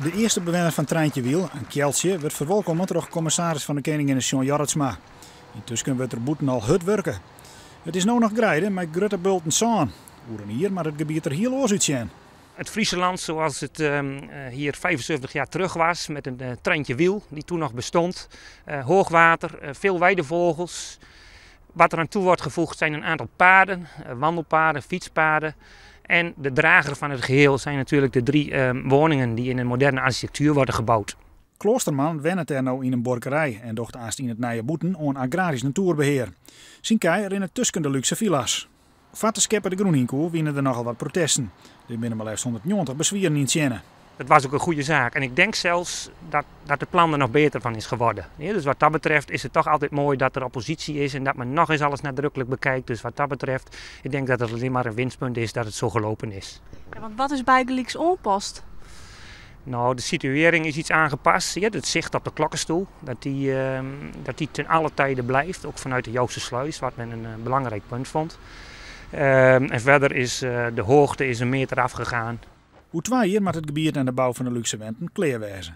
De earste bewenner fan Trijntjewiel, in kealtsje, wurdt ferwolkomme troch kommissaris fan de Keninginne Sjoan Jorritsma. Yntusken wurdt der bûten al hurd wurke. It is no noch greide mei grutte bulten sân. Oer in jier moat it gebiet der hiel oars útsjen. Het Friese land zoals het hier 75 jaar terug was, met een Trijntjewiel die toen nog bestond. Hoogwater, veel weidevogels. Wat er aan toe wordt gevoegd zijn een aantal paden, wandelpaden, fietspaden. En de drager van het geheel zijn natuurlijk de drie woningen die in een moderne architectuur worden gebouwd. Kloosterman wennet dêr no yn in buorkerij en docht aanst yn it nije bûten oan agrarysk natoerbehear. Syn kij rinne tusken de lúkse filla's. Foar't de skeppe de grûn yn koe, wiene der nochal wat protesten. Der binne mar leafst 190 beswieren yntsjinne. Dat was ook een goede zaak. En ik denk zelfs dat het plan er nog beter van is geworden. Dus wat dat betreft is het toch altijd mooi dat er oppositie is en dat men nog eens alles nadrukkelijk bekijkt. Dus wat dat betreft, ik denk dat het alleen maar een winstpunt is dat het zo gelopen is. Ja, want wat is bygelyks oanpast? Nou, de situering is iets aangepast. Ja, het zicht op de klokkenstoel, dat die ten alle tijde blijft. Ook vanuit de Jouster Sluis, wat men een belangrijk punt vond. En verder is de hoogte is een meter afgegaan. Oer 2 jier moat it gebiet en de bou fan de lúkse wenten klear wêze.